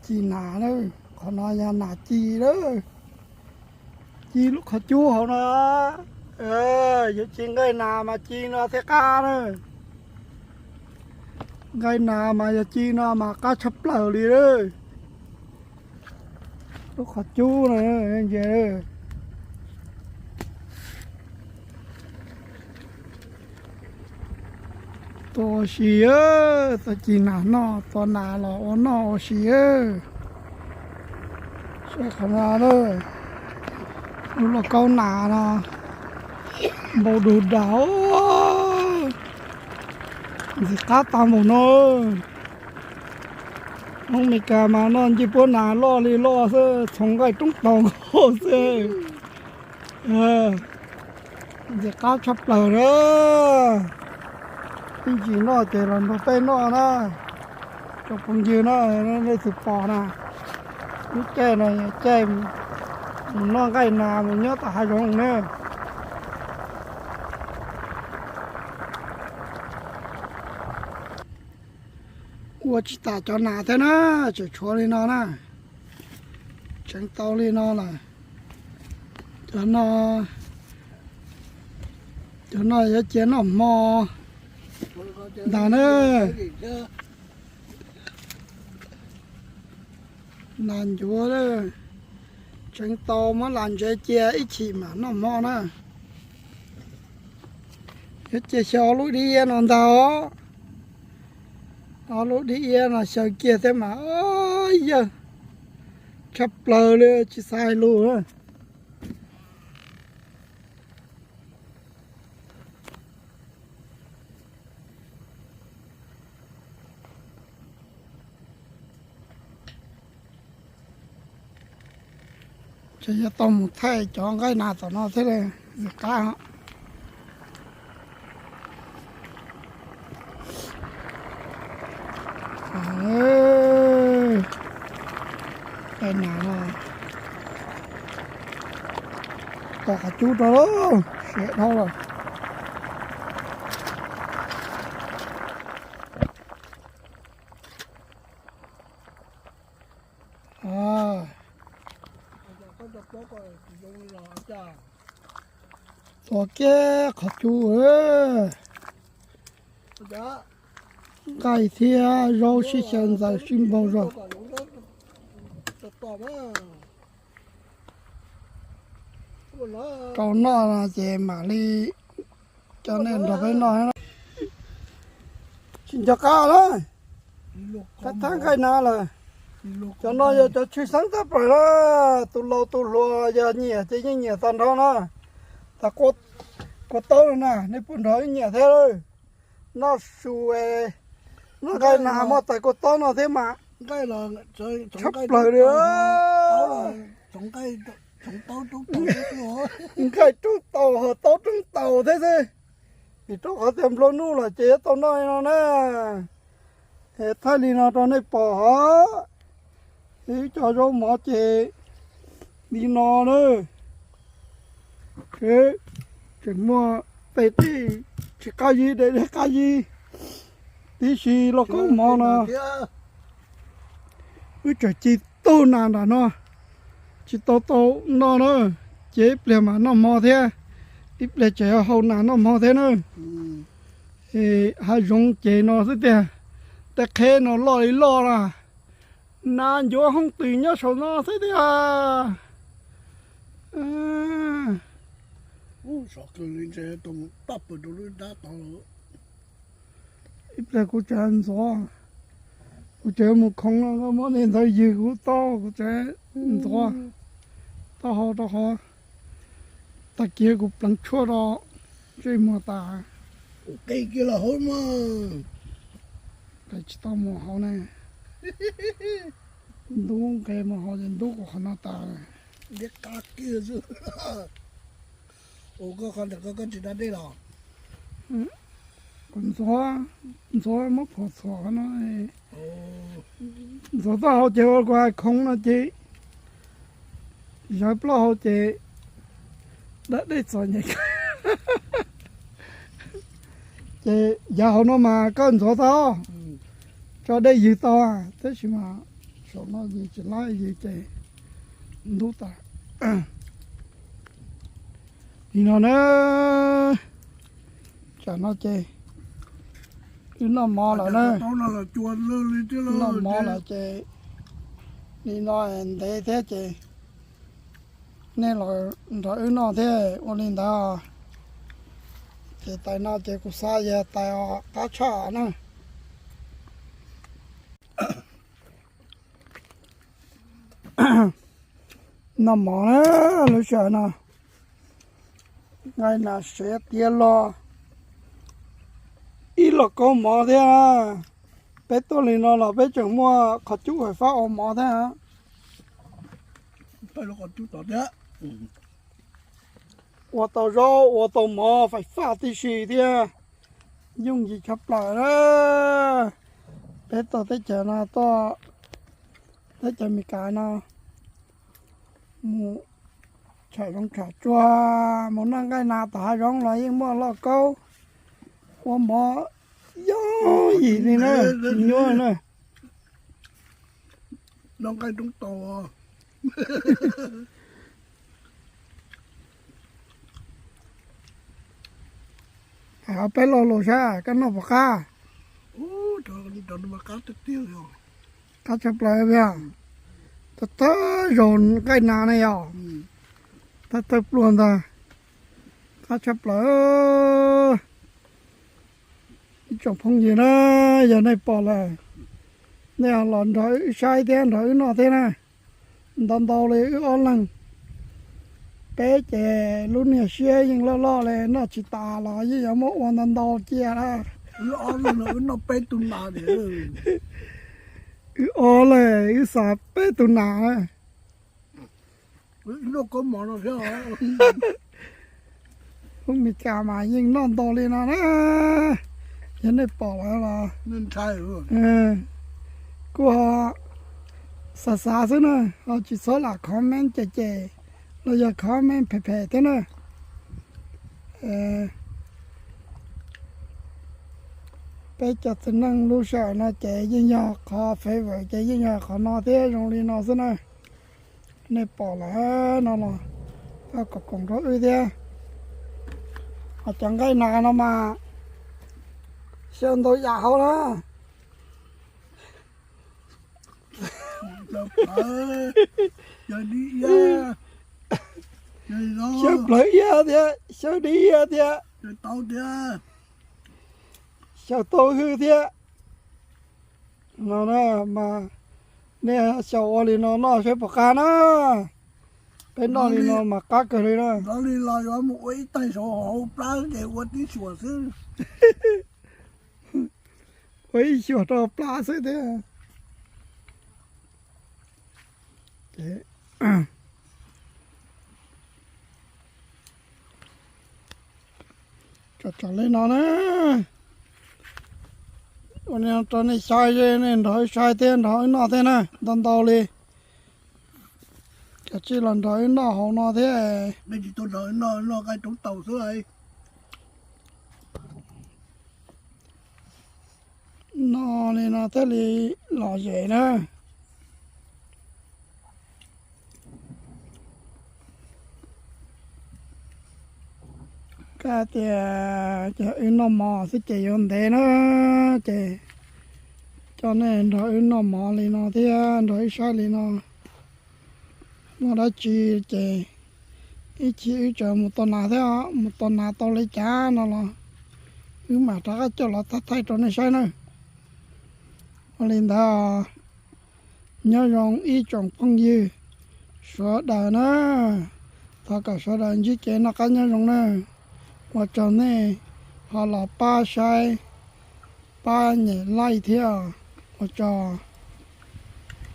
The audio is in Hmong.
Ci nas na, qhov no yog nas ci na. Ci lub qhov cub hauv no. Yog ci nqaij nas mas ci no thiaj qab na. Nqaij nas mas yog ci no mas qab tshaj plaws li. Lub qhov cub no, nce. Tua si, tua ci nas noj, tua nas los ua noj ua si. Saib qhov no, lub lauj kaub nas no npau dug dag, ntxim qab tag npaum no. Hmoob Meskas mas noj ncej puab nas loj li loj xwb, txhoov nqaij roob taus nkaus xwb. Ntxim qab tshaj plaws na. Ib ntsis noj ces los nrog peb noj na. Cov phooj ywg na, nej leej twg pom na, lub caij no yog caij mus noj nqaij nas mus nyob tom hav zoov na. Ua tsis tas cov nas thiab na, tseem tshuav li no na. Tseev tau li no lawm. Cov no, cov no yuav cia noj hmo ntag na. Nas ncuav, tseev tau muab las ntsev cia ib chim mam noj hmo na. Yuav cia xyaw ob lub dib iab no ntag os. Ob lub dib iab no xyaw kiag thiab mas yawg, tshaj plaws li tsis xav hais lus na. Ces yuav tau mus thaij cov nqaij nas tom no thiab li, ntxim qab. Nqaij nas no tua qhov cub rau, siav dhau lawm. Tua kiag qhov cub, nqaij thiab zaub sib xyaw ntxaws sib npaug zog. Rau noj no ces mam li coj nej nrog peb noj. Tsis nco qab lawm, qab thab nqaij nas lawm. Cov no yog cov tshwj xeeb tshaj plaws na, tus laus tus hluas yog nyiam ces yeej nyiam tag nrho na. Tas kua taub no na, nej puas nrog nyiam thiab? Noj su, noj nqaij nas muaj tais kua taub no thiab mas tshaj plaws li. Nqaij roob taus ho taub roob taus thiab xwb. Vim rau qhov tias nplua nuj lawm ces yuav tau noj li no na. Es thaij li no rau nej pom hov. Ib co zaub mov ces li no na. Tseem muaj tej teb tsis qab yig, dej dej qab yig tib si lauj kaub mov no. Wb tseem ci tug nas nram no, tsis tau tau noj na, ces ib pliag mas noj hmo thiab, ib pliag tseem hau nas noj hmo thiab na. Hav zoov ces no xwb tiag, tej qheb no loj li loj na, nas ncuav hoob twm nyob saum no xwb tiag. Ib pliag kuv tseem ntxuav, kuv tseem mus khoov no muab niag ntawd ywg kuv taub, kuv tseem ntxuav taub hau rau qhov tag kis kuv pleev tshuaj rau ntsej muag tas. Qe kiag los hauv mas, qe tsis tau mus hauv ne. Ntub nqe mus hauv ces ntub kuv qhov no tas. Liab qab kiag xwb. Ua koj qhov ntawm koj, koj tsis da dej los? Kuv ntxuav, ntxuav muab phuam txhuam no. Ntxuav taub hau ces ua kuv hais khoov no ces, zawv plaub hau ces da dej txom nyem. Ces yav hauv no mas koj ntxuav tau, Tso dej ywg tau, tab sis mas saum no yus tsis laib ywg ces ntub tas. Nim no na, tsam no ces wb noj mov lawm na, noj mov lawm ces nim no ntev thiab ces nej los nrog wb noj thiab ua li ntawd. Ces tais no ces kuv xav yog tais qab tshaj na. Noj mov na, lub sij hawm no nqaij nas siav tiav los ib los kaub mov thiab. Peb tuaj li no los peb tseem muaj qhov cub hais fab ua mov thiab. Ua tau zaub ua tau mov fais faj tib si thiab. Yooj yim tshaj plaws na. Peb tuaj teb chaws no, tuaj teb chaws Amelikas no, mus tsham zoov tsham tsuag, mus noj nqaij nas tom hav zoov los yeej muaj lauj kaub ua mov yooj yim li na, tsis nyuaj na. Noj nqaij roob tau. Hais peb lo lus saib koj noj puas qab? Qab tshaj plaws, thawj thawj zaug nqaij nas na yog, thawj thawj pluag ntag, qab tshaj plaws. Ib tsoom phooj ywg na, yog nej pom lawm, nej ho los nrog wb saib thiab nrog wb noj thiab na. Ntau ntau li wb ob leeg, peb ces lub niag siab yeej loj loj li, noj tsis tas los yeej yuav muab ua ntau ntau cia na. Wb ob leeg wb xav peb tus nas na. Lub Meskas mas yeej noj ntau li no na. Yog nej pom lawm los kuj ho xav xav xwb na, ho tsis txhob lam comment cem cem los yog comment phem phem thiab na. Peb cov txiv neej lub sij hawm no ces yeej yog qhov favorite ces yeej yog qhov no thiab zoo li no xwb na. Nej pom lawm no los kom koom rau wb thiab. Ho cov nqaij nas no mas xyaw ntau yam hauv na. Xyaw plawv iab thiab, xyaw dib iab thiab, xyaw tau hwj thiab. No na, mas nej xyaum ua li no noj saib puas qab na. Peb noj li no mas qab kawg li na. Ua ib xyuas rau plab xwb thiab. Tsom tsom li no na. Ua li no rau nej saib, nej nrog wb saib thiab nrog wb noj thiab na, ntau ntau li. Cov tsij los nrog wb noj hauv no thiab. Noj li no thiaj li lom zem na. Kab tias wb noj mov xwb ces yuav ntev na, ces coj nej nrog wb noj mov li no thiab nrog wb saib li no. Muaj dab tsi ces ib chim wb tseem mus tua nas thiab, mus tua nas tau li cas no los wb mam rov qab coj los thaij thaij rau nej saib na. Ua li ntawd, nyob zoo ib tsoom phooj ywg sawv daws na, thov kom sawv daws ntsib kev noj qab nyob zoo na. Ua tsaug nej ho los pab saib, pab nyem like thiab, ua tsaug.